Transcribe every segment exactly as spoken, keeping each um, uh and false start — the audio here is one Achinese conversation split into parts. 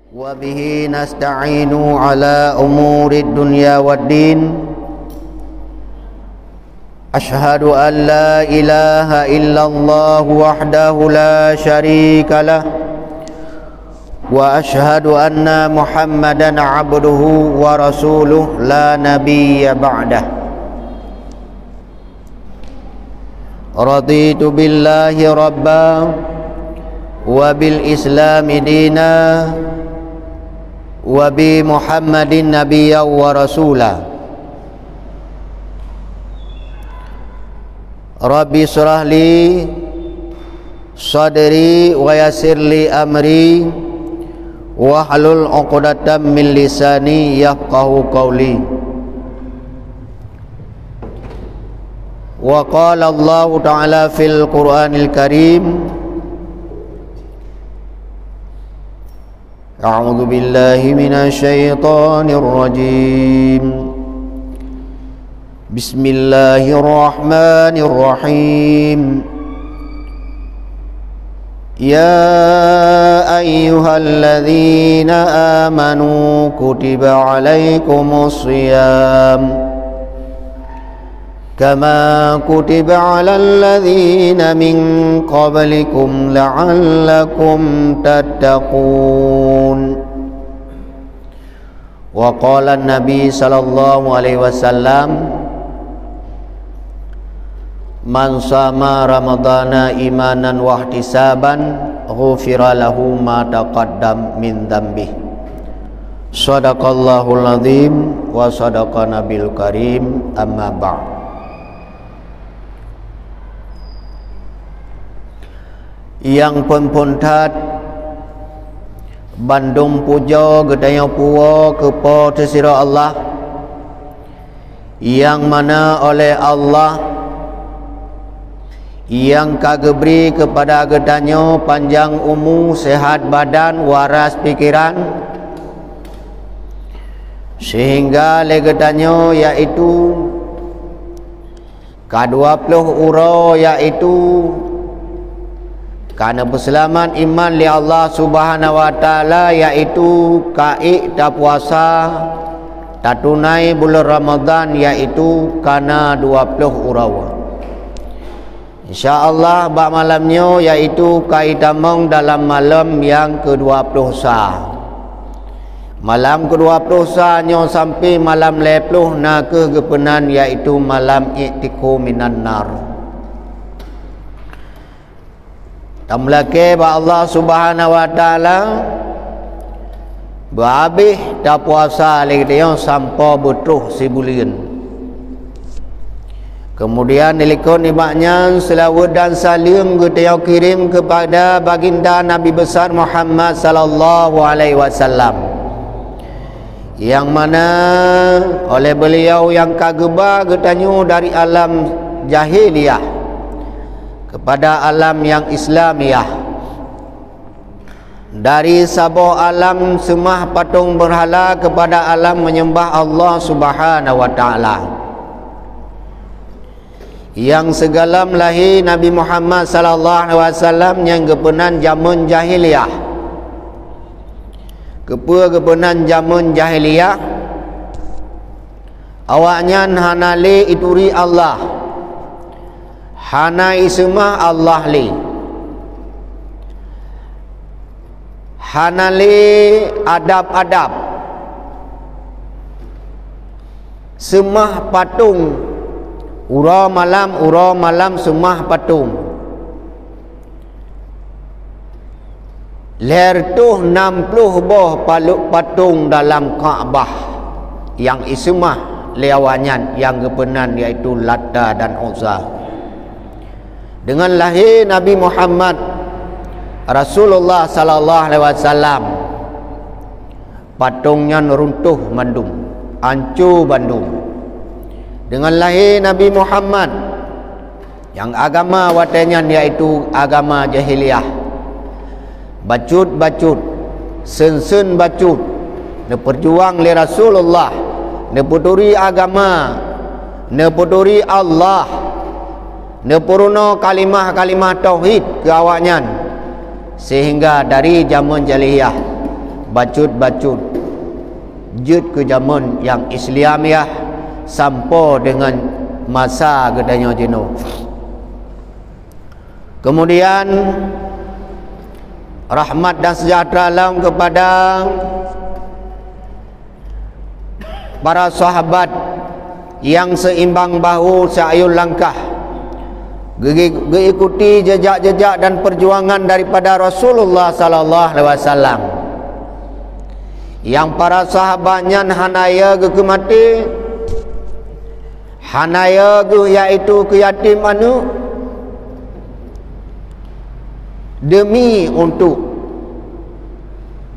وبه نستعين على أمور الدنيا والدين. أشهد أن لا إله إلا الله وحده لا شريك له، وأشهد أن محمدا عبده ورسوله لا نبي بعده. رضيت بالله ربا، وبالإسلام دينا، وبمحمد نبيا ورسولا. رب اشرح لي صدري ويسر لي أمري واحلل عقدة من لساني يفقهوا قولي. وقال الله تعالى في القرآن الكريم، أعوذ بالله من الشيطان الرجيم. بسم الله الرحمن الرحيم. يا أيها الذين آمنوا كتب عليكم الصيام كما كتب على الذين من قبلكم لعلكم تتقون. وقال النبي صلى الله عليه وسلم، من صام رمضان إيمانا واحتسابا غفر له ما تقدم من ذنبه. صدق الله العظيم وصدق النبي الكريم. أما بعد. Nyang phon-phon that, bandum pujoe geutanyoe puwoe keu Po teuh sidroe Allah, nyang mana oleh Allah nyang ka geubri keupada geutanyoe panjang umu, seuhat badan, waras pikeran, seuhingga lé geutanyoe, yaitu ka dua ploh uroe, yaitu ka neupeuseulamat iman lé Allah Subhanahu wa Taala, yaitu ka ék tapuasa, tatunai buleuen Ramadhan, yaitu ka na dua ploh uroe. Insya Allah, bak malam nyoe, yaitu ka itamong dalam malam nyang keudua ploh sa. Malam keudua ploh sa nyoe sampoe malam lhèe ploh na kheueh geupeunan, yaitu malam i'tiqu minan nar. Tameulakèe bak Allah Subhanahu wa Taala, beuhabéh tapuasa lé geutanyoe sampoe beutroh sibuleuen. Keumudian, dilikot nibak nyan, seulaweuet dan saleuem geutanyoe kirém keupada Baginda Nabi Besar Muhammad sallallahu alaihi wasallam, nyang mana oleh beuliau nyang ka geuba geutanyoe dari alam jahiliyah keupada alam nyang Islamiyah, dari saboh alam seumah patong beurhala keupada alam meunyeumbah Allah Subhanahu wa Taala. Nyang sigohlom lahé Nabi Muhammad sallallahu alaihi wasallam nyang geupeunan jameun jahiliyah. Keupeue geupeunan jameun jahiliyah? Awaknyan hana lé ituri Allah, hana iseumah Allah lé, hana lé adab-adab, seumah patong, uroe malam, uroe malam seumah patong. Lhèe reutôh nam ploh boh palok patong dalam Ka'bah nyang iseumah lé awaknyan nyang geupeunan, yaitu Lata dan Uzza. Deungon lahé Nabi Muhammad Rasulullah sallallahu alaihi wasallam, patong nyan runtoh mandum, anco bandum. Deungon lahé Nabi Muhammad, nyang agama watèe nyan yaitu agama jahiliyah. Bacut-bacut, seun-seun bacut, neupeujuang lé Rasulullah, neupeuturi agama, neupeuturi Allah, neupeurunoe kalimah-kalimah tauhid keu awaknyan, seuhingga dari jameun jahiliyah Bacut-bacut jeuet keu jameun nyang Islamiah sampoe deungon masa geutanyoe jinoe. Kemudian, rahmat dan sejahtera lom kepada para sahabat nyang seimbang bahu, seayun langkah, geu-, geuikuti jejak-jejak dan perjuangan daripada Rasulullah sallallahu alaihi wasallam. Nyang para sahabat nyan hana ya geukeu maté, hana ya geuh, yaitu keu yatim aneuëk, demi untuk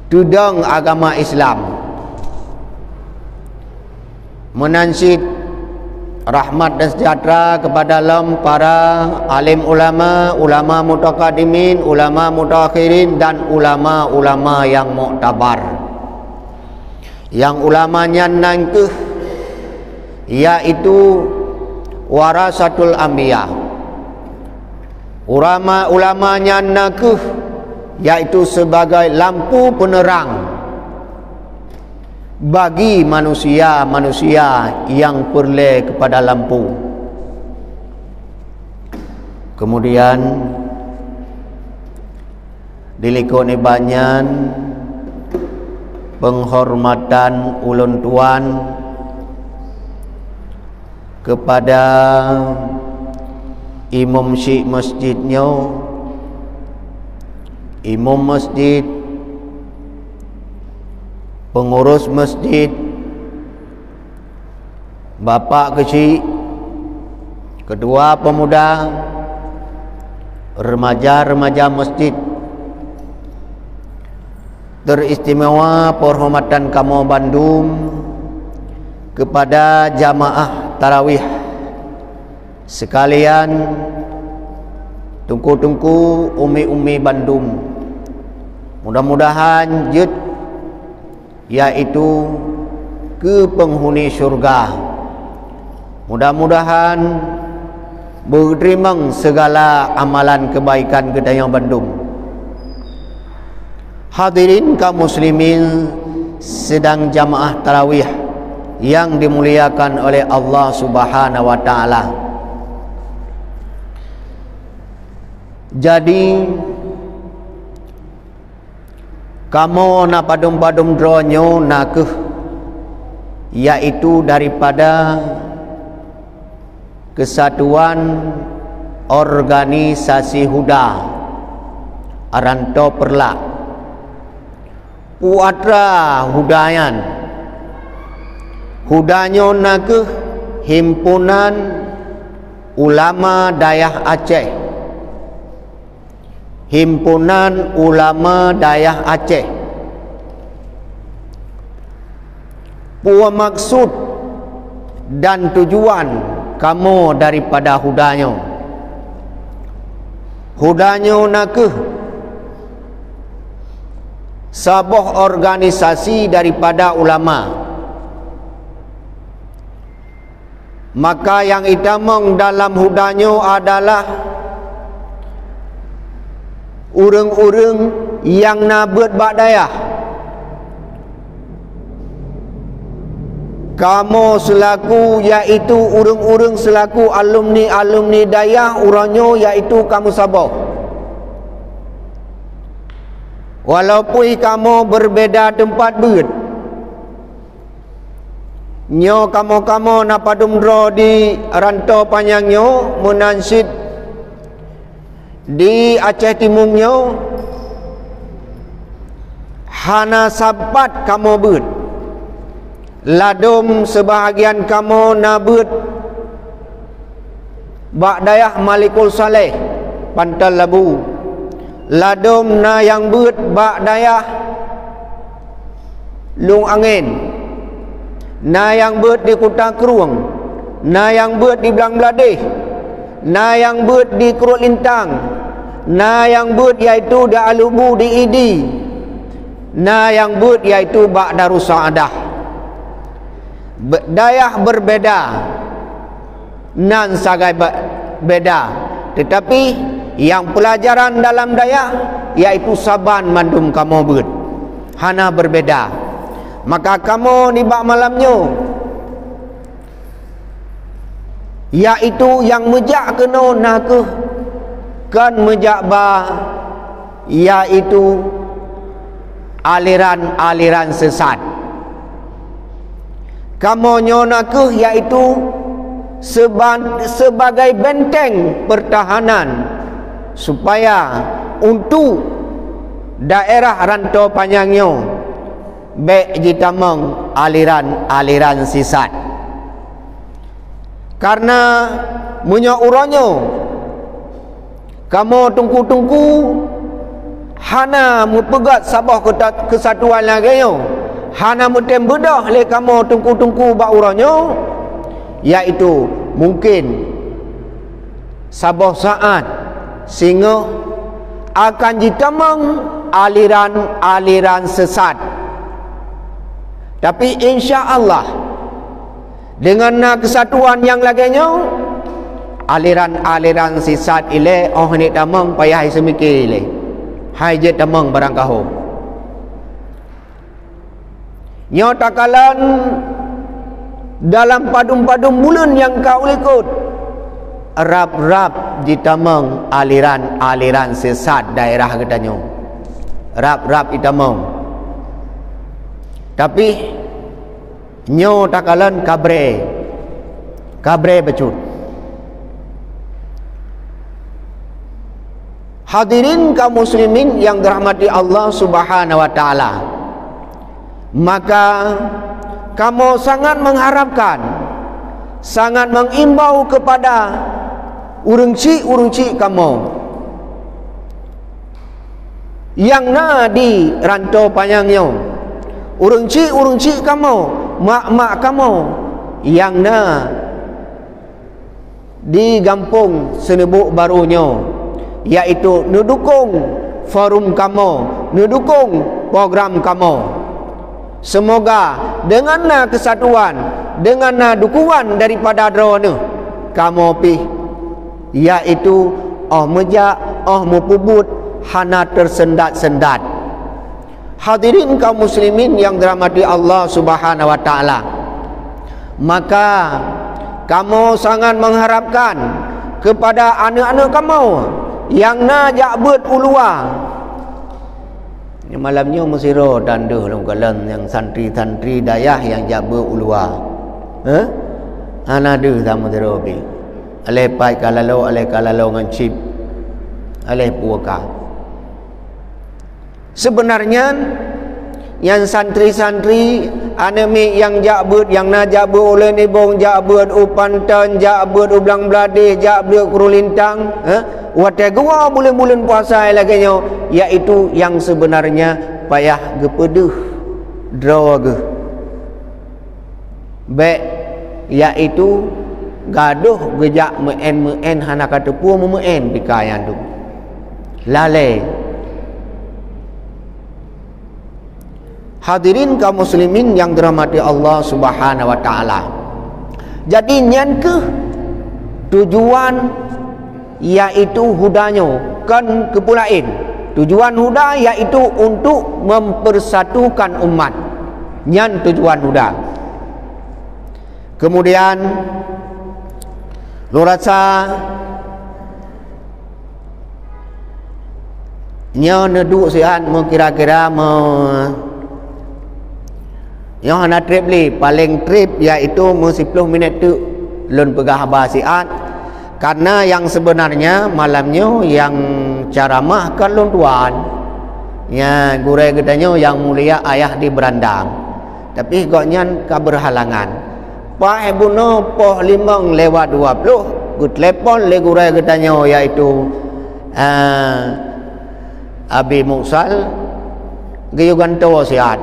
tudong agama Islam. Meunan cit rahmat dan sejahtera kepada lom para alim ulama, ulama mutakadimin, ulama mutakhirin, dan ulama-ulama yang muktabar. Nyang ulama nyan nan kheueh, yaitu warasatul anbiya. Ulama-ulama nyan nan kheueh, yaitu sebagai lampu penerang bagi manusia-manusia nyang peureulée kepada lampu. Kemudian, di likot nibak nyan, penghormatan ulôn tuan kepada imum syik masjid nyoe, imum masjid, pengurus masjid, bapak keuchik, ketua pemuda, remaja-remaja masjid, teristimewa penghormatan kamoe bandum kepada jamaah tarawih sekalian, teungku-teungku, umi-umi bandum. Mudah-mudahan jeuet, yaitu keu peunghuni syeuruga. Mudah-mudahan beuteurimong sigala amalan keubaikan geutanyoe bandum. Hadirin kaum muslimin sidang jamaah tarawih yang dimuliakan oleh Allah Subhanahu wa Taala. Jadi, kamoe na padum-padum droe nyoe na kheueh, yaitu daripada Kesatuan Organisasi Huda Aranto Peureulak. Peue atra huda nyan? Huda nyoe na kheueh Himpunan Ulama Dayah Aceh. Himpunan Ulama Dayah Aceh. Peue maksud dan tujuan kamoe daripada huda nyoe? Huda nyoe na kheueh saboh organisasi daripada ulama. Maka nyang itamong dalam huda nyoe adalah ureuëng-ureuëng nyang na beuet bak dayah. Kamoe seulaku, yaitu ureuëng-ureuëng seulaku alumni-alumni dayah uroe nyoe, yaitu kamoe saboh. Walaupun kamoe beubeda teumpat beuet, nyoe kamoe-kamoe na padum droe di Ranto Panyang nyoe, meunan cit di Aceh Timu nyoe, hana sapat kamoe beuet. Ladôm seubahagian kamoe na beuet bak dayah Malikul Saleh, Panton Labu. Ladôm na nyang beuet bak dayah Lông Angén, na nyang beuet di Kuta Krueng, na nyang beuet di Blang Bladeh, na nyang beuet di Kruet Lintang, na nyang beuet yaitu di Alubu di Idi, na nyang beuet yaitu bak Darussa'adah. Be-, dayah beubeda, nan sagai be-, beda, teutapi nyang peulajaran dalam dayah, yaitu saban mandum kamoe beuet. Hana berbeda. Maka kamoe nibak malam nyoe, yaitu nyang meujak keunoe na kheueh kon meujak ba, yaitu aliran-aliran sesat. Kamoe nyoe na kheueh yaitu seba-, sebagai benteng pertahanan supaya untuk daerah Rantau Panyang nyoe bék jitamong aliran-aliran sisat. Karena meunyoe uroe nyoe kamoe teungku-teungku hana meupeugét saboh keuta-, keusatuan lagée nyoe, hana meutem beudôh lé kamoe teungku-teungku bak uroe nyoe, yaitu mungken saboh saát singoh akan jitamong aliran-aliran sesat. Tapi insya Allah, deungon na keusatuan nyang lagée nyoe, aliran-aliran sisat ilée óh neuk tamong payah iseumike ilée, hai jeuet tamong barangkaho. Nyoe takalon dalam padum-padum buleuen nyang ka ulikot, rab-rab jitamong aliran-aliran sesat daerah geutanyoe. Rab-rab jitamong. Tapi nyoe takalon kabre, kabre bacut. Hadirin kaum muslimin yang dirahmati Allah Subhanahu wa taala, maka kamoe sangat mengharapkan, sangat mengimbau kepada ureuëng chik-ureuëng chik kamoe nyang na di Rantau Panyang nyoe, ureuëng chik-ureuëng chik kamoe, mak-mak kamoe nyang na di gampông Seuneubok Barô nyoe, yaitu neudukong forum kamoe, neudukong program kamoe. Seumoga deungon na keusatuan, deungon na dukungan daripada droeneueh, kamoe pih, yaitu óh meujak, óh meupeubuet hana teuseundat-seundat. Hadirin kaum muslimin yang dirahmati Allah Subhanahu wa taala, maka kamoe sangat mengharapkan kepada aneuëk-aneuëk kamoe nyang na jak beuet u luwa. Malam nyoe meusidroe tan deuh lom kalon nyang santri-santri dayah nyang jak beuet u luwa. Heh? Hana deuh sama sidroe pih. Aléh pat ka lalo, aléh ka lalo ngon chip. Aléh peue ka. Seubeunarnya, nyan santri-santri, aneuëk miet nyang jak beuet, nyang na jak beuet u Lheueh Nibong, jak beuet u Panton, jak beuet u Blang Bladeh, jak beuet u Krueng Lintang, eh, watée geuwoe buleuen-buleuen puasa lagée nyoe, yaitu nyang seubeunarnya payah geupeudeuh droe geuh. Bék, yaitu gadôh geujak meu'en-meu'en hana ka teupeu meumeu'en pika nyan tu. Lalée. Hadirin kaum muslimin yang dirahmati Allah Subhanahu wa taala. Jadi nyan kheueh tujuan yaitu huda nyoe, kon keupeue laén. Tujuan huda yaitu untuk mempersatukan umat. Nyan tujuan huda. Kemudian, lôn rasa nyoe neuduek siat meukira-kira meu-, Nyoe hana treb lé, paleng treb yaitu meusiploh minét teuk lôn peugah haba siat, karena nyang seubeunarnya malam nyoe nyang caramah kon lôn tuan. Nya gurée geutanyoe nyang mulia ayah di Beurandang, tapi gobnyan ka beurhalangan. Paih bunoe poh limong lewat dua ploh, geutelepon lé gurée geutanyoe yaitu, eh, Abi Muksal, geuyue gantoe siat.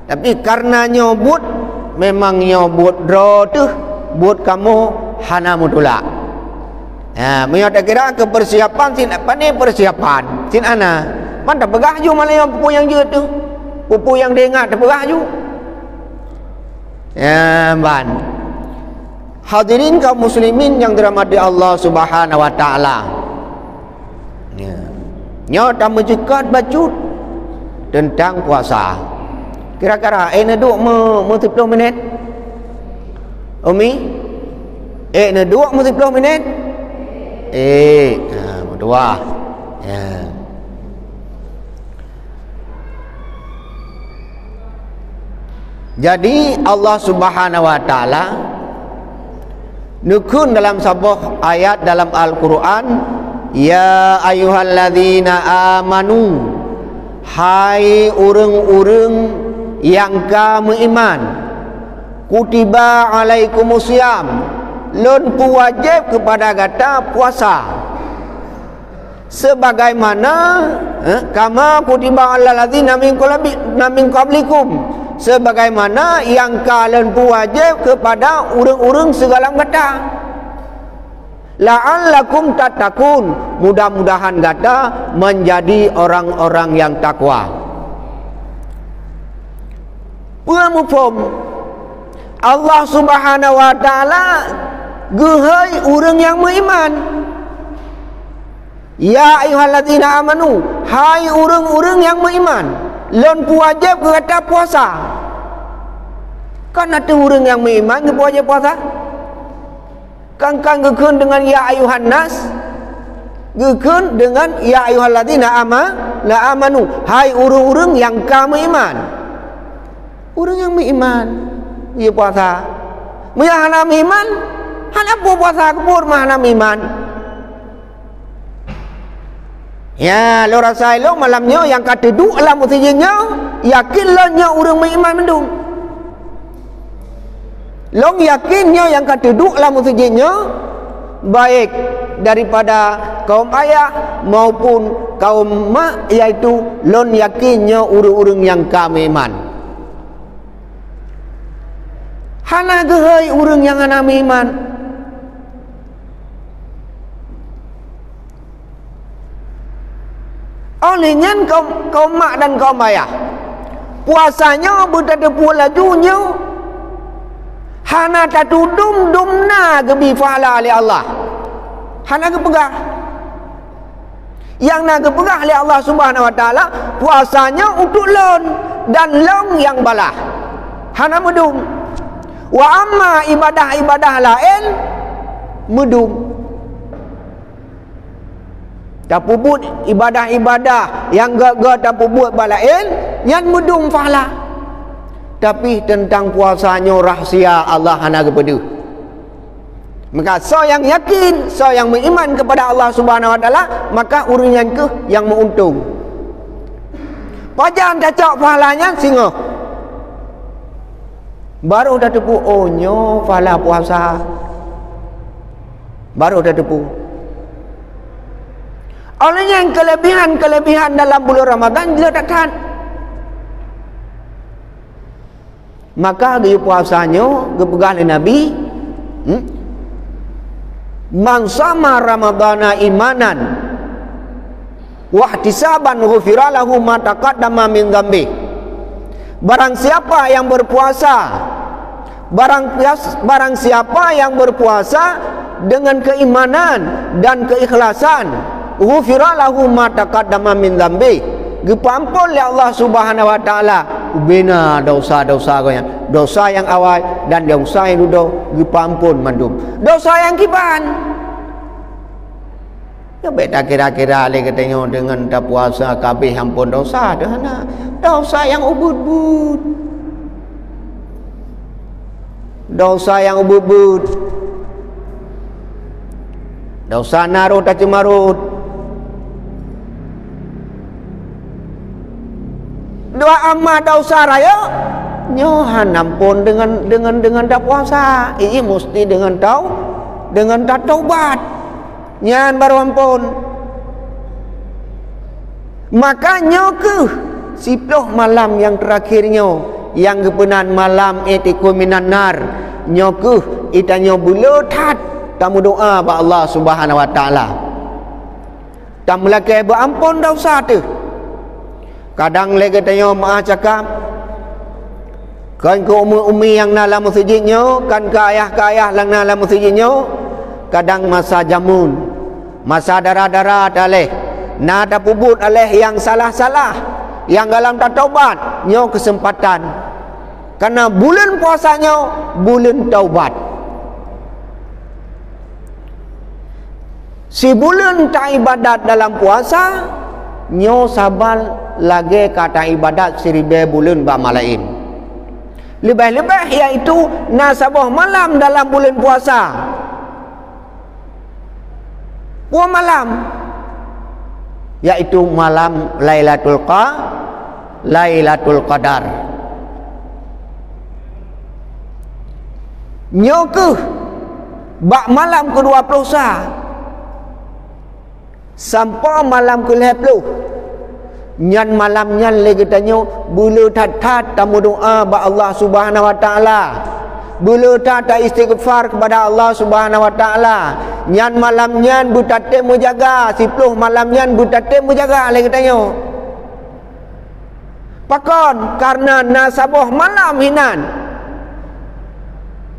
Tapi kareuna nyoe buet, memang nyoe buet droe teuh, buet kamoe hana meutulak. Ha, meunyoe takira keu peusiapan, cit pane peusiapan, cit hana. Ban tapeugah ju malam nyoe peue-peue nyang jeuet teuh, peue-peue nyang teuingat tapeugah ju. Ya, ban. Hadirin kaum muslimin nyang dirahmati Allah Subhanahu wa taala. Ya. Nyoe tameuceukat bacut. teuntang puasa. Kira-kira, eh, neuduek meu-, meusiploh minét? Umi? Eh, neuduek meusiploh minét? Eh, ha, meutuah. Ya. Jadi, Allah Subhanahu wa Taala neukheun dalam saboh ayat dalam Al-Quran, "Ya ayyuhalladzina amanu, hai ureuëng-ureuëng nyang ka meuiman, kutiba alaikumusiyam, lôn peuwajéb keupada gata puasa." Sebagaimana, eh, kama kutiba alal ladzina min qabli-, na min qablikum, sebagaimana nyang ka lôn peuwajéb keupada ureuëng-ureuëng sigohlom gata. La'allakum tattaqun, mudah-mudahan gata menjadi orang-orang yang takwa. Peue muphom? Allah Subhanahu wa Taala geuhôi ureuëng nyang meuiman. "Ya ayyuhalladzina amanu, hai ureuëng-ureuëng nyang meuiman, lôn peuwajéb keu gata puasa." Kan ateueh ureuëng nyang meuiman geupeuwajéb puasa? Kan, kan geukheun deungon "Ya ayyuhan nas", geukheun deungon "Ya ayyuhalladzina ama-, la amanu", hai ureuëng-ureuëng nyang ka meuiman. Ureuëng nyang meuiman, jih puasa. Meunyo hana meuiman, hana peue puasa, keupeue mah hana meuiman. Ya, lôn rasa ilôn malam nyoe nyang ka teuduek lam meuseujid nyoe, yakin lôn nyoe ureuëng meuiman mandum. Lôn yakin nyoe nyang ka teuduek lam meuseujid nyoe, baik daripada kaum ayah maupun kaum mak, yaitu lôn yakin nyoe ureuëng-ureuëng nyang ka meuiman. Hana geuhôi ureuëng nyang hana meuiman. Óh lheueh nyan kaum, kaum mak dan kaum ayah, puasa nyoe beutateupeue laju nyoe hana tatudum dum na geubi pahala lé Allah. Hana geupeugah. Nyang na geupeugah lé Allah Subhanahu wa Taala, "Puasa nyoe untuk lôn dan lôn nyang balah." Hana meudum. Wa amma ibadah-ibadah laén meudum. Tapeubuet ibadah-ibadah nyang gét-gét tapeubuet bak laén, nyan meudum pahala. Tapi teuntang puasa nyoe rahsia, Allah hana geupeudeuh. Maka soe nyang yakin, soe nyang meuiman keupada Allah Subhanahu wa Taala, maka ureuëng nyan kheueh nyang meuuntông. Pajan tacok pahala nyan singoh. Barô tateupeue, oh, nyoe pahala puasa. Barô tateupeue. Óh lheueh nyan keulebihan-keulebihan dalam buleuen Ramadhan le that-that. Maka geuyue puasa nyoe geupeugah lé Nabi, hmm? "Man shama Ramadhana imanan wahtisaban ghufira lahu ma taqaddama min dzambih." Barang siapa yang berpuasa, barang pias-, barang siapa yang berpuasa dengan keimanan dan keikhlasan, ghufira lahu ma taqaddama min dzambi, geupeuampon lé Allah Subhanahu wa Taala ubena dosa-dosa geuh nyan, dosa nyang awai dan dosa nyang dudoe geupeuampon mandum. Dosa nyang kiban. Nyoe bék takira-kira lé geutanyoe deungon tapuasa ka abéh ampon dosa, teuh hana. Dosa nyang ubit-ubit. Dosa nyang ubit-ubit. Dosa na rôh taceumarot. Dua amat dosa rayeuk, nyoe hana ampon deungon, deungon, deungon tapuasa. Ini musti deungon tau-, deungon tataubat. Nyan barô ampon. Maka nyoe kheueh siploh malam nyang teurakhé nyoe, nyang geupeunan malam I'tiqu minan Nar. Nyoe kheueh geutanyoe beuleueh that tameudoá bak Allah Subhanahu wa Taala. Tameulakée beuampon dosa teuh. Kadang lé geutanyoe meu'ah cakap, kon keu umi-umi nyang na lam meuseujid nyoe, kon keu ayah-ayah nyang na lam meuseujid nyoe, kadang masa jameun, masa dara-dara taléh, na tapeubuet aléh nyang salah-salah. Nyang galom tataubat, nyoe keuseumpatan. Karena buleuen puasa nyoe buleuen taubat. Sibuleuen taibadat dalam puasa, nyoe saban lagée ka taibadat siribée buleuen bak malaén. Leubeh-leubeh yaitu na saboh malam dalam buleuen puasa. Peue malam? Yaitu malam Lailatul Qa-, Lailatul Qadar. Nyoe keuh bak malam keudua ploh sa sampoe malam keulhée ploh. Nyan malam nyan lé geutanyoe beuleu that-that tameudoá bak Allah Subhanahu wa Taala. Beuleu that ta-istighfar kepada Allah Subhanahu wa Taala. Nyan malam nyan beutatem meujaga, siploh malam nyan beutatem meujaga lé geutanyoe. Pakon? Karena na saboh malam hinan,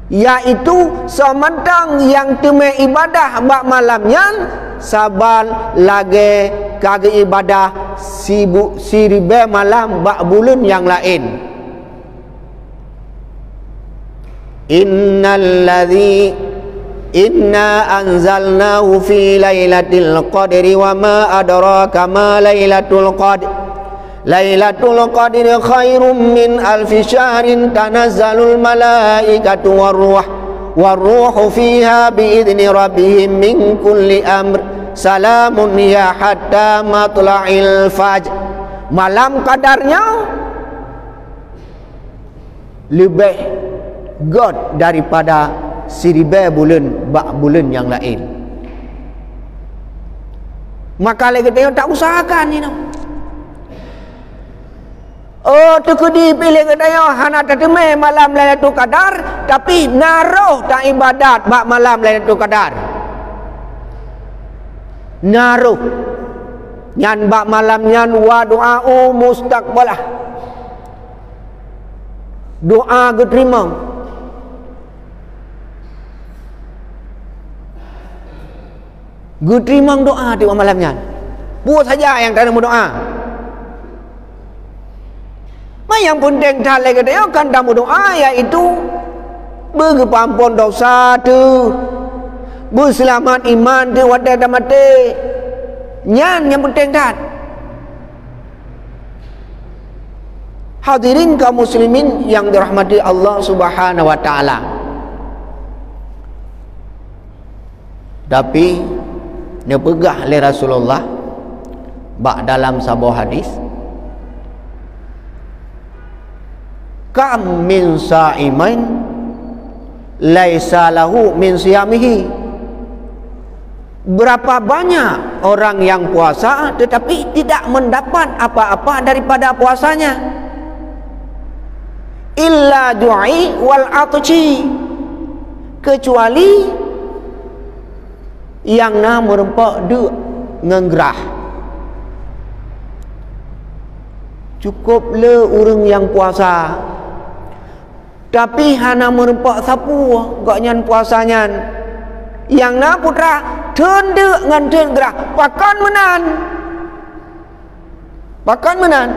yaitu soe mantong nyang teumé ibadah bak malam nyan, saban lagée ka geuibadah sibu-, siribée malam bak buleuen nyang laén. Innal ladzi, inna anzalnahu fi lailatul qadri wa ma adraka ma lailatul qadr. Lailatul qadri khairum min alfi syahrin, tanazzalul malaikatu war ruh, war ruhu fiha bi idzni rabbihim min kulli amr. Salamun hiya hatta matla'il fajr. Malam Qadar nyoe leubeh göt daripada siribée buleuen bak buleuen nyang laén. Maka lé geutanyoe tausahakan inoe. Oh, teukeudi pih lé geutanyoe hana tateumé malam Lailatul Qadar, tapi na roh taibadat bak malam Lailatul Qadar. Na roh. Nyan bak malam nyan wa du'a'u mustaqbalah. Doa geuteurimong. Geuteurimong doa tieb malam nyan. Peue saja nyang taneuk meudoa. Ma nyang peunteng that lé geutanyoe kan tameudoa, yaitu beugeupeuamphon dosa teuh, beuseulamat iman teuh watée tamaté. Nyan nyang peunteng that. Hadirin kaum muslimin yang dirahmati Allah Subhanahu wa Taala. Tapi, neupeugah lé Rasulullah bak dalam saboh hadis, "Kam min sha'imin laisa lahu min siyamihi." Berapa banyak orang yang puasa tetapi tidak mendapat apa-apa daripada puasanya? Illa ju'i wal atshi, kecuali nyang na meurumpok deuk ngon grah. Cukup le ureuëng nyang puasa, tapi hana meurumpok sapeue gobnyan puasa nyan. Nyang na putra theun deuk ngon theun grah. Pakon meunan? Pakon meunan?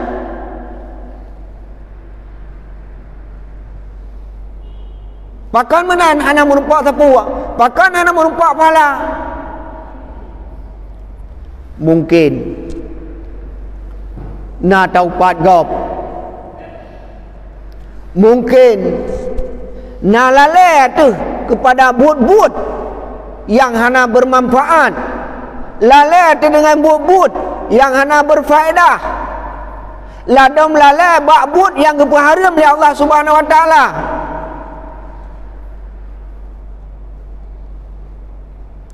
Pakon meunan hana meurumpok sapeue? Pakon hana meurumpok pahala? Mungkin na taupat gob. Mungkin na lalée teuh keupada buet-buet nyang hana beumanfaát, lalée teuh deungon buet-buet nyang hana beufaedah, ladom lalée bak buet nyang geupeuhareuem lé Allah Subhanahu wa Taala.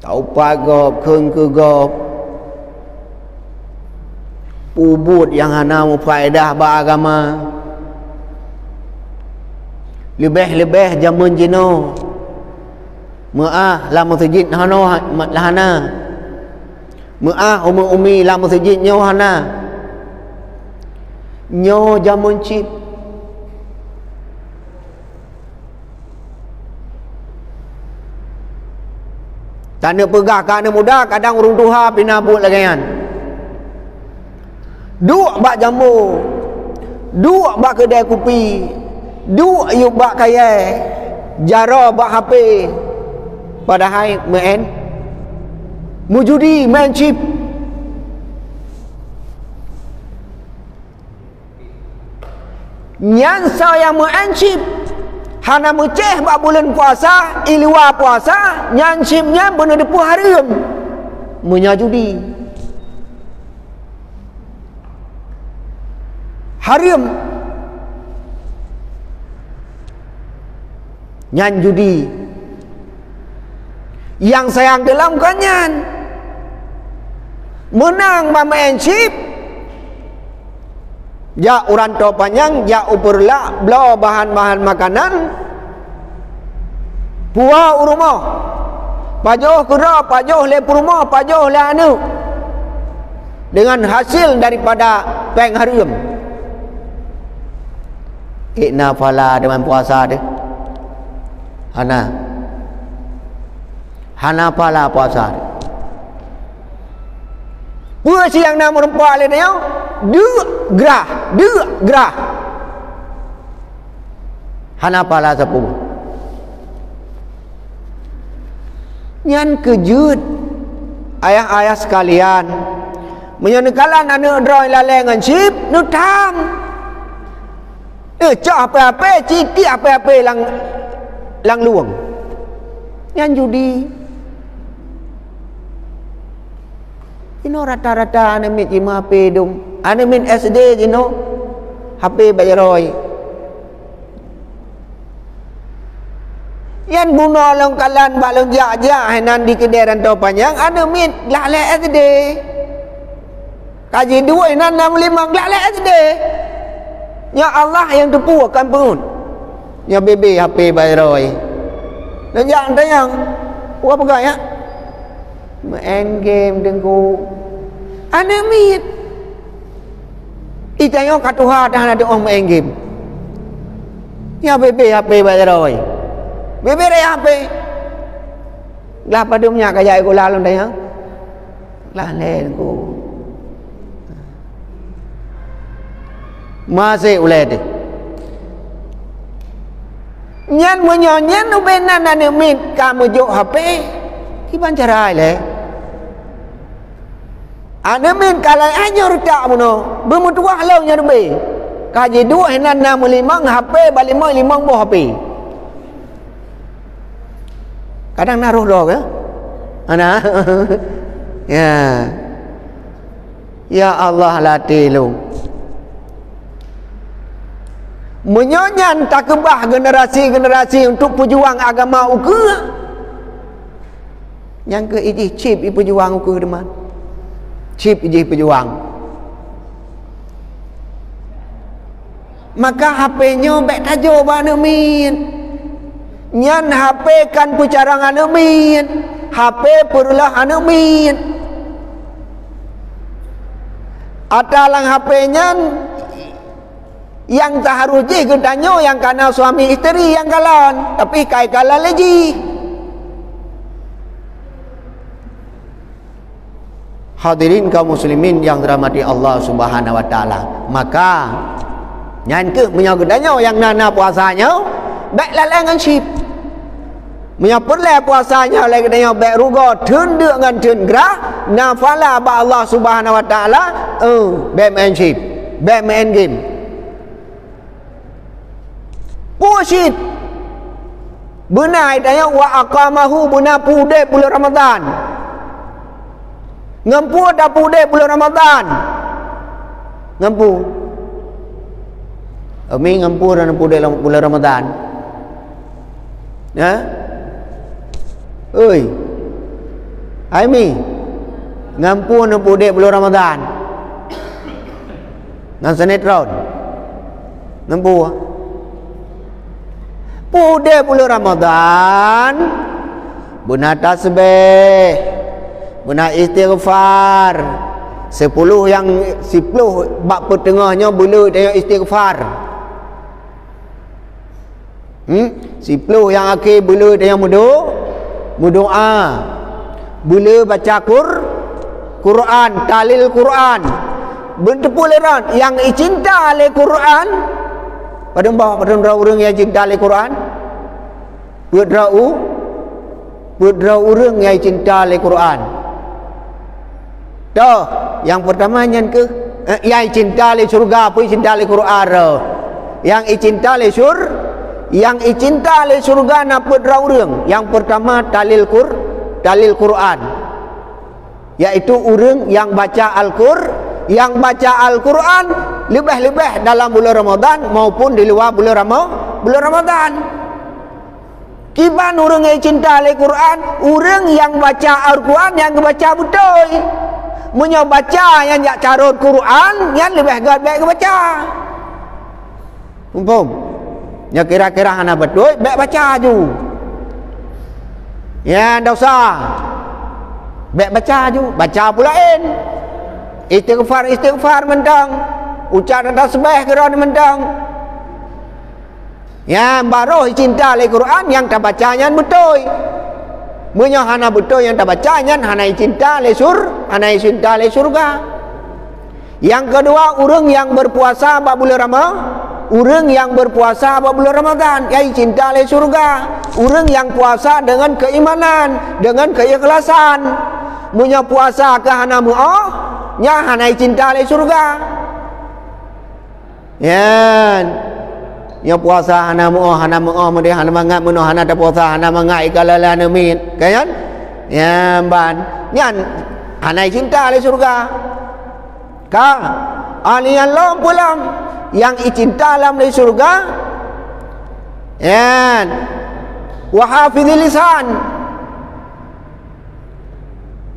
Taupat gob, kheun keu gob, peubuet nyang hana meufaedah bak agama. Leubeh-leubeh jamén jinoe, meuáh lam meuseujid hana, hana. Meuáh umi-umi lam meuseujid nyoe hana. Nyoe jamén cit. Taneuk peugah keu aneuk muda, kadang ureuëng tuha pih na buet lagée nyan. Duek bak jambo, duek bak keudè kupi, duek yub bak kayèe, jaroe bak H P, padahai meu'en, meujudi, meu'en chip. Nyan soe nyang meu'en chip, hana meucéh bak buleuen puasa, i luwa puasa, nyan chip nyan beuneuteupeu hareuem, meunyoe judi. Hareuem. Nyan judi. Nyang sayang teuh lom kon nyan. Meunang bak meu'en chip, jak u rantô panyang, jak u Peureulak, bloe bahan-bahan makanan, puwoe u rumoh, pajoh keudroe, pajoh lé peurumoh, pajoh lé aneuk, deungon hasil daripada péng hareuem. Ék na pahala deungon puasa teuh? Hana. Hana pahala puasa. Peue si nyang na meureumpok lé tanyoe? Deuk grah, deuk grah. Hana pahala sapeue. Nyan keuh jeuet, ayah-ayah sekalian. Meunyoe neukalon aneuk droe lalée ngon chip, neutam. Eh, cok H P-H P, citiek H P-H P lam, lam luwong. Nyan judi. Jinoe rata-rata aneuk miet jimeuhapé dum. Aneuk miet S D jinoe hapé bak jaroe. Nyan bunoe lôn kalon bak lôn jak-jak hai nan di keudè rantô panyang, aneuk miet glah lhèe S D. Ka jiduek inan na meulimong glak lhèe S D. Nyoe Allah nyang teupeue kan peuet. Nyoe bebe H P bak jaroe. Neujak tanyong, "Peue peugah nyak?" "Meu'en game, Teungku." Aneuk miet. Itanyong ka tuha dah na teu'oh meu'en game. Nyoe bebe H P bak jaroe. Bebe raya H P. Glah padum nyak ka jak sikula lôn tanyong. Lah lé Teungku. Maséh ulée teuh. Nyan meunyoe nyan ubé nan aneuk miet ka meujok H P, kiban cara ilée. Aneuk miet ka lheueh nyoe reutak bunoe, beumeutuwah lom nyan ubé. Ka jiduek hinan na meulimong H P, bak limong, limong boh H P. Kadang na roh droe ke? Ana. Ya. Ya Allah, latih lôn. Meunyoe nyan takeubah generasi-generasi untuk peujuang agama ukeue, nyang keu ijih chip ipeujuang ukeue teuma. Chip ijih peujuang. Maka H P nyoe bék tajok bak aneuk miet. Nyan H P kan peucarông aneuk miet, H P peureulôh aneuk miet. Ata lam H P nyan nyang taharôh jih geutanyoe nyang kana suami isteri nyang kalon, tapi kai kalon lé jih. Hadirin kaum muslimin yang dirahmati Allah Subhanahu wa taala. Maka, nyan keuh meunyoe geutanyoe nyang na, na puasa nyoe, bék lalée ngon chip. Meunyoe peureulée puasa nyoe lé geutanyoe bék rugoe, theun deuk ngon theun grah, na pahala bak Allah Subhanahu wa taala, eh, bék main chip, bék main game. Peue cit? Beuna tanyoe wa aqamahu, beuna peue udeb buleuen Ramadhan. Ngon peue tapeudeb buleuen Ramadhan? Ngon peue? Umi, ngon peue tapeudeb lam buleuen Ramadhan? Ha? Oi. Hai Mi, ngon peue tapeudeb buleuen Ramadhan? Ngon sinetron. Ngon peue? Peudeb buleuen Ramadhan, beuna tasbeh, beuna istighfar. Siploh nyang, siploh bak peuteungoh nyoe buleuen tanyoe istighfar. Hmm? Siploh nyang akhé buleuen tanyoe meudo-, meudoa. Buleuen baca Qur-, Quran, tahlil Quran. Beuteupeue lé droe nyang icinta lé Quran. Padum boh, padum droe ureuëng nyang icinta lé Quran? Peuet droe u-, peuet droe ureuëng nyang icinta lé Quran. Toh, nyang peurtama nyan keuh, eh, nyang icinta lé syeuruga, peue icinta lé Quran roh. Nyang icinta lé syur-, nyang icinta lé syeuruga na peuet droe ureuëng. Nyang peurtama talil Qur-, talil Quran. Yaitu ureuëng nyang baca Al-Qur-, nyang baca Al-Quran leubeh-leubeh dalam buleuen Ramadhan maupun di luwa buleuen Rama-, buleuen Ramadhan. Kiban ureuëng nyang icinta lé Quran, ureuëng nyang baca Al-Quran nyang geubaca beutôi. Meunyoe baca nyang jak carot Quran, nyan leubeh gét bék geubaca. Muphom? Nyang kira-kira hana beutôi, bék baca aju. Nyang dosa, bék baca aju, baca peue laén. Istighfar, istighfar mantong. Ucap tasbih keudroe mantong. Nyang barô icinta lé Quran nyang tabaca nyan beutôi. Meunyoe hana beutôi nyang tabaca, nyan hana icinta lé sur-, hana icinta lé syeuruga. Nyang keudua, ureuëng nyang beupuasa bak buleuen Rama-, ureuëng nyang beupuasa bak buleuen Ramadhan, nyang icinta lé syeuruga. Ureuëng nyang puasa deungon keuimanan, deungon keuikhlasan. Meunyoe puasa ka hana meuoh, nyan hana icinta lé syeuruga. Nyan. Nyoe puasa hana meuoh, hana meuoh, meudeh hana mangat, meunyoe hana tapuasa, hana mangat, ikalala neumiet. Kan nyan? Nyan ban. Nyan hana icinta lé syeuruga. Ka. Ahli nyang lom peue lom, nyang icinta lam lé syeuruga. Nyan. Wa hafizil lisan.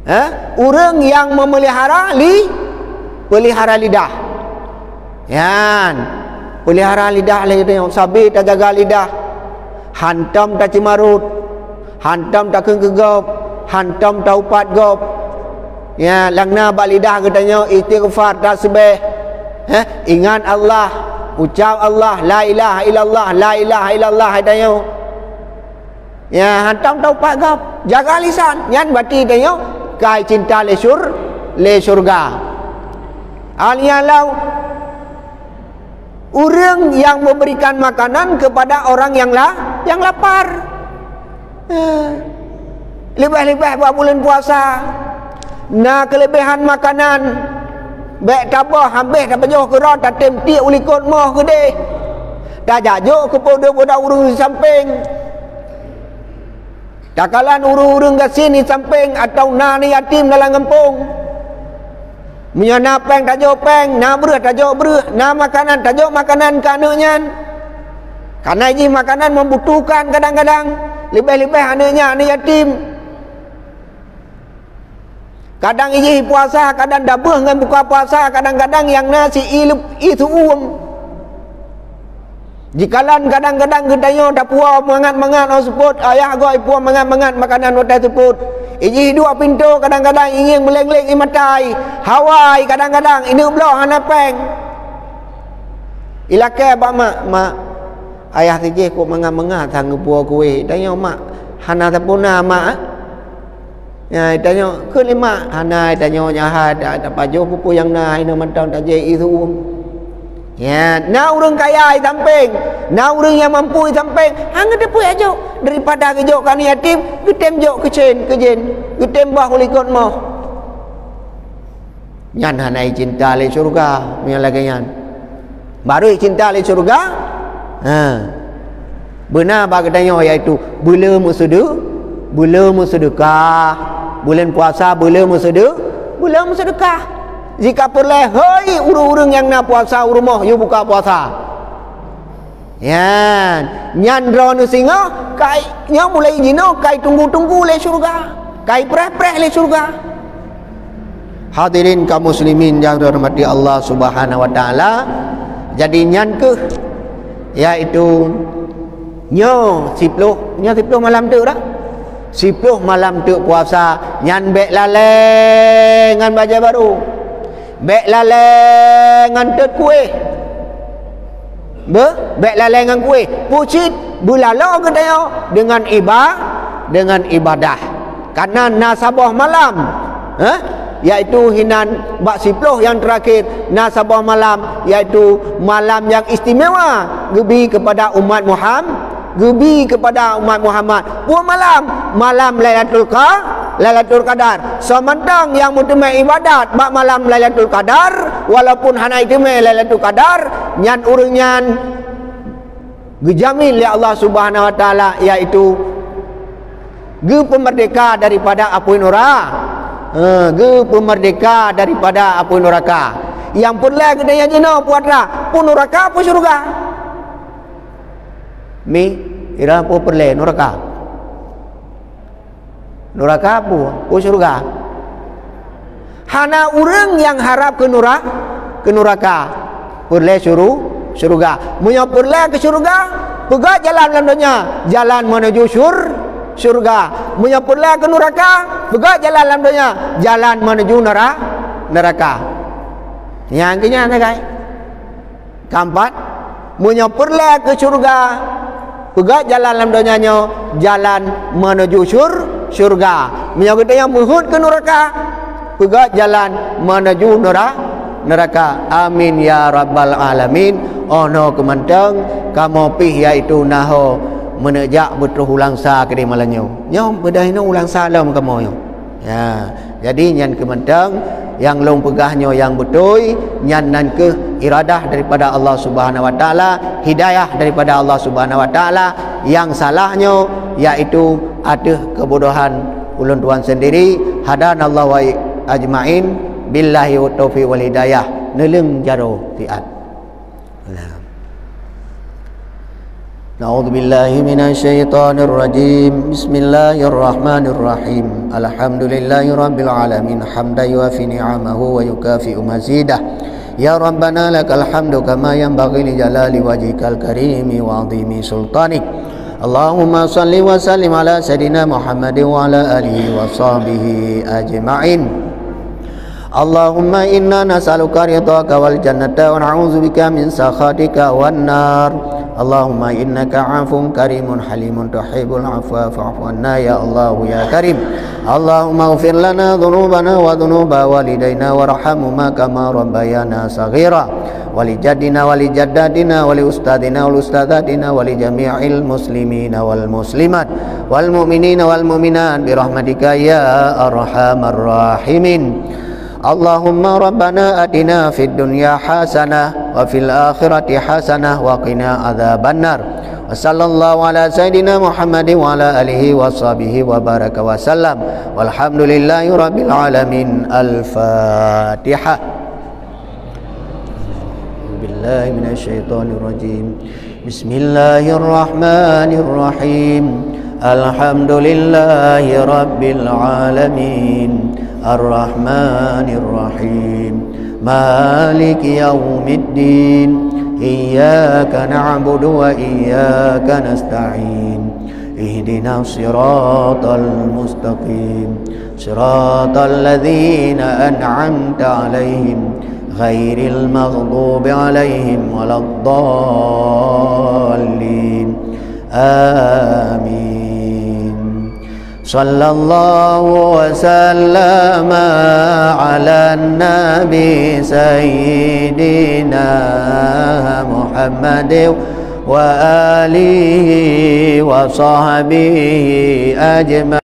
Eh, ureuëng nyang memelihara li-, pelihara lidah. Nyan, pelihara lidah lé geutanyoe, sabe tajaga lidah. Hantom taceumarot, hantom takheun keu gob, hantom taupat gob. Ya, lam na bak lidah geutanyoe istighfar, tasbih. Eh, ingat Allah, ucap Allah, la ilaha illallah, la ilaha illallah geutanyoe. Ya, hantom taupat gob, jaga lisan. Nyan berarti tanyoe ka icinta lé syur-, lé syeuruga. Ahli alam, ureuëng nyang memberikan makanan kepada orang yang la-, yang lapar. Ya. Leubeh-leubeh bak buleuen puasa. Na keuleubehan makanan. Bék taboh habéh tapajoh keudroe, tatem tiek u likot moh keudeh. Tajak jok keu peue-peue ureuëng di sampéng. Takalon ureuëng-ureuëng gasien di sampéng atawa na aneuk yatim dalam gampông. Meunyoe na péng, tajok péng, na breueh, tajok breueh, na makanan, tajok makanan keu aneuk nyan. Kareuna jih makanan membutuhkan kadang-kadang, leubeh-leubeh aneuk nyan, aneuk yatim. Kadang jih puasa, kadang dabeuh ngon buka puasa, kadang-kadang nyang na si ié leup-, ié su'uem. Jikalon kadang-kadang geutanyoe tapuwoe mangat-mangat 'oh seupôt, ayah goe ipuwoe mangat-mangat makanan watée seupôt. Ijih duek pintoe kadang-kadang ingieng meuleng-leng ié mata, hawa kadang-kadang ineuk bloe hana péng. Ilakée bak mak, "Mak, ayah sijih kok mangat-mangat sang geupuwoe kueh." Tanyoe, "Mak, hana sapeue na, Mak, eh?" Ya, tanyoe, "Keu lé mak?" "Hana," tanyoe, "nyan hai, ta-, tapajoh peue-peue nyang na, hai na mantong tajak ié su'uem." Ya, na ureuëng kaya di sampéng, na ureuëng nyang mampu di sampéng, han geuteupeu jok, daripada geujok keu aneuk yatim, geutem jok keu cén, keu jén, geutem boh u likot moh. Nyan hana icinta lé syeuruga, meunyoe lagée nyan. Barô icinta lé syeuruga, ha. Beuna bak geutanyoe, yaitu beu le meuseude-, beu le meuseudeukah. Buleuen puasa beu le meuseude-, beu le meuseudeukah. Jika peureulée, hei ureuëng-ureuëng nyang na puasa u rumoh, yue buka puasa. Nyan, nyan droeneuh singoh, kai, nyoe mulai jinoe kai tunggu-tunggu lé syeuruga, kai preh-preh lé syeuruga. Hadirin kaum muslimin yang dirahmati Allah Subhanahu wa taala, jadi nyan keuh, yaitu nyoe siploh, nyoe siploh malam teuk dah. Siploh malam teuk puasa, nyan bék lalée ngon bajée barô. Bék lalée ngon tôt kueh. Beuh, bék lalée ngon kueh. Peue cit beulaloe geutanyoe deungon iba-, deungon ibadah. Kareuna na saboh malam, eh, yaitu hinan bak siploh nyang teurakhir, na saboh malam, yaitu malam nyang istimewa geubi keupada umat Muham-, geubi keupada umat Muhammad. Peue malam? Malam Lailatul Qa-, Lailatul Qadar. Soe mantong nyang meuteumé ibadat bak malam Lailatul Qadar, walaupun hana iteumé Lailatul Qadar, nyan ureuëng nyan geujamin lé Allah Subhanahu wa Taala, yaitu geupeumeurdeka daripada apui nura-, eh, geupeumeurdeka daripada apui nuraka. Nyang peureulée geutanyoe jinoe peue atra, peue nuraka peue syeuruga? Mi, ira peue peureulée, nuraka? Nuraka peue? Peue syeuruga? Hana ureuëng nyang harab keu nura-, keu nuraka. Peureulée syuru-, syeuruga. Meunyoe peureulée keu syeuruga, peugah jalan lam donya, jalan menuju syur-, syeuruga. Meunyoe peureulée keu nuraka, peugah jalan lam donya, jalan menuju nera-, neraka. Nyang keu nyan sagai. Keempat, meunyoe peureulée keu syeuruga, peugah jalan lam donya nyoe jalan menuju syur-, syeuruga. Meunyoe geutanyoe meuheuet keu nuraka, peugah jalan menuju nura-, neraka. Amin ya rabbal alamin. Oh noe keu mantong kamoe pih, yaitu na ho meuneuk jak beutroh u Langsa keudeh malam nyoe. Nyoe beudôh inoe u Langsa lom kamoe nyoe. Ya, jadi nyan keu mantong nyang lôn peugah nyoe nyang beutôi, nyan nan kheueh iradah daripada Allah Subhanahu wa Taala, hidayah daripada Allah Subhanahu wa Taala, nyang salah nyoe yaitu ateueh keubodohan ulôn tuan sendiri. Hadanallahu wa ajmain, billahi taufiq wal hidayah, neuleueng jaroe siat. Nah. أعوذ بالله من الشيطان الرجيم. بسم الله الرحمن الرحيم. الحمد لله رب العالمين، حمدا يوافي نعمه ويكافئ مزيده. يا ربنا لك الحمد كما ينبغي لجلال وجهك الكريم وعظيم سلطانك. اللهم صل وسلم على سيدنا محمد وعلى آله وصحبه أجمعين. اللهم إنا نسألك رضاك والجنة ونعوذ بك من سخطك والنار. اللهم إنك عفو كريم حليم تحب العفو فاعف عنا يا الله يا كريم. اللهم اغفر لنا ذنوبنا وذنوب والدينا وارحمهما كما ربيانا صغيرا. ولجدنا ولجداتنا ولأستاذنا ولأستاذاتنا ولجميع المسلمين والمسلمات والمؤمنين والمؤمنات برحمتك يا أرحم الراحمين. اللهم ربنا آتنا في الدنيا حسنة وفي الآخرة حسنة وقنا عذاب النار. وصلى الله على سيدنا محمد وعلى آله وصحبه وبارك وسلم. والحمد لله رب العالمين. الفاتحة. أعوذ بالله من الشيطان الرجيم. بسم الله الرحمن الرحيم. الحمد لله رب العالمين. الرحمن الرحيم. مالك يوم الدين. إياك نعبد وإياك نستعين. اهدنا الصراط المستقيم. صراط الذين أنعمت عليهم غير المغضوب عليهم ولا الضالين. آمين. صلى الله وسلم على النبي سيدنا محمد وآله وصحبه أجمعين.